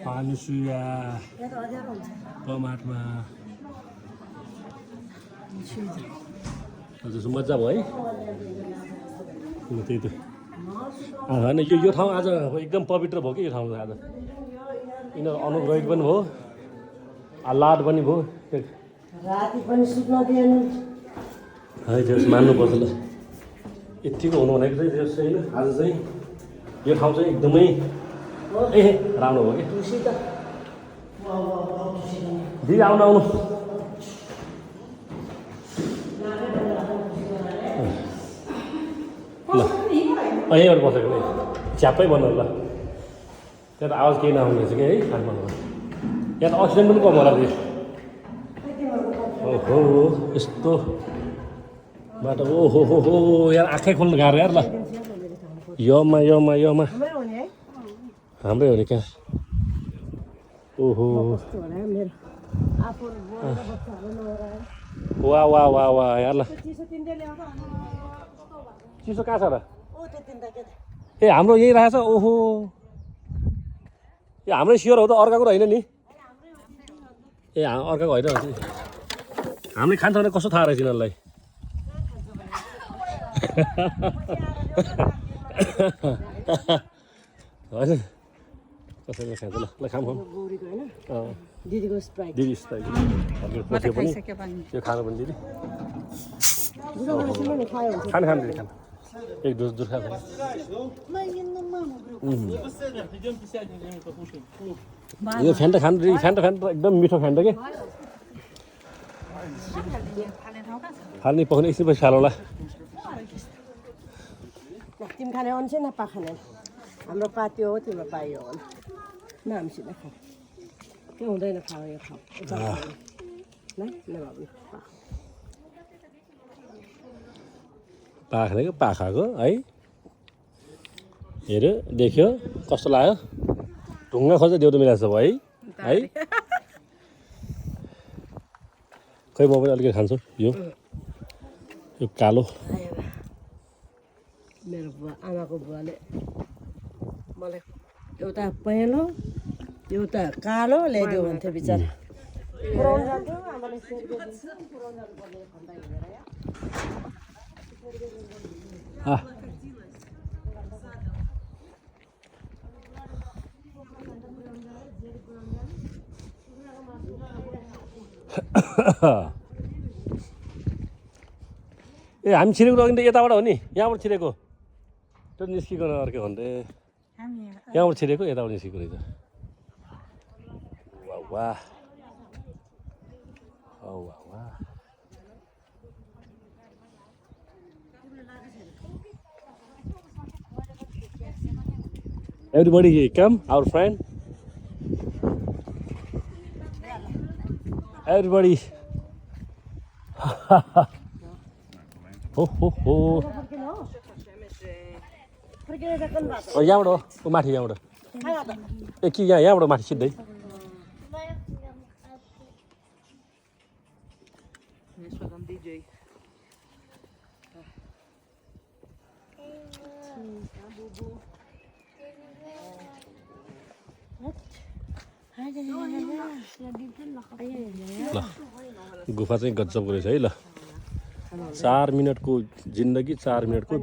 पानी सुया टमाटमा हजुर मजा भयो है त्यही त होइन यो ठाउँ आज एकदम पवित्र भयो कि यो ठाउँ आज यिनीहरू अनुग्रहित पनि भयो लाड पनि भयो राति पनि सुत्न दिएन है त्यस मान्नुपर्छ ल यतिको हुनु भनेको चाहिँ त्यस होइन आज चाहिँ यो ठाउँ चाहिँ एकदमै राम्रो हो कि दिदी आउनु आउनु ल यहीँबाट बसेको नि च्याप्पै बनाउनु ल त्यहाँ त आवाज केही नआउने रहेछ कि है खानु यहाँ त अक्सिजन पनि कम होला त्यो ओहो यस्तो बाटो ओहो हो हो यार आँखै खोल्नु गाह्रो यार ल यमा हाम्रै हो नि क्या ओहो वा वा वा वा यार ल चिसो कहाँ छ र ए हाम्रो यहीँ रहेछ ओहो यो हाम्रै स्योर हो त अर्काको होइन नि ए अर्काको होइन हामीले खान्छ भने कस्तो थाहा रहेछ यिनीहरूलाई होइन कसैले खान्छ ल ल खाम दिदीको स्प्राइट दिदी स्प्राइट यो खानु पनि दिदी खानु खानु दिदी खानु एक दुध खानु यो फ्यान्टा खानु दिदी फ्यान्टा एकदम मिठो फ्यान्टा के फाल्ने पकाउने एकछिन पछि खानु होला तिमी खाने अनुसार न पाखाने हाम्रो पात्यो हो तिम्रो पायो हो न हामीसित खाऊ त्यो हुँदैन खाऊ यो खाऊ पाखानेको पाखाको है हेऱ्यो देख्यो कस्तो लाग्यो ढुङ्गा खोज्दा देउतो मिलाएको छ भयो है खै म पनि अलिकति खान्छु यो कालो मेरो बुवा आमाको बुवाले मलाई एउटा पहेँलो एउटा कालो ल्याइदियो भन्थ्यो बिचरा ए हामी छिरेको अघि त यताबाट हो नि यहाँबाट छिरेको त्यो निस्किकन अर्को भन्थे यहाँबाट छिरेको यताबाट निस्किएको रहेछ वाह वाह Everybody come, our friend. Everybody. हो यहाँबाट हो माथि यहाँबाट ए कि यहाँबाट माथि सिधै ल गुफा चाहिँ गजबको रहेछ है ल 4 मिनटको जिन्दगी 4 मिनटको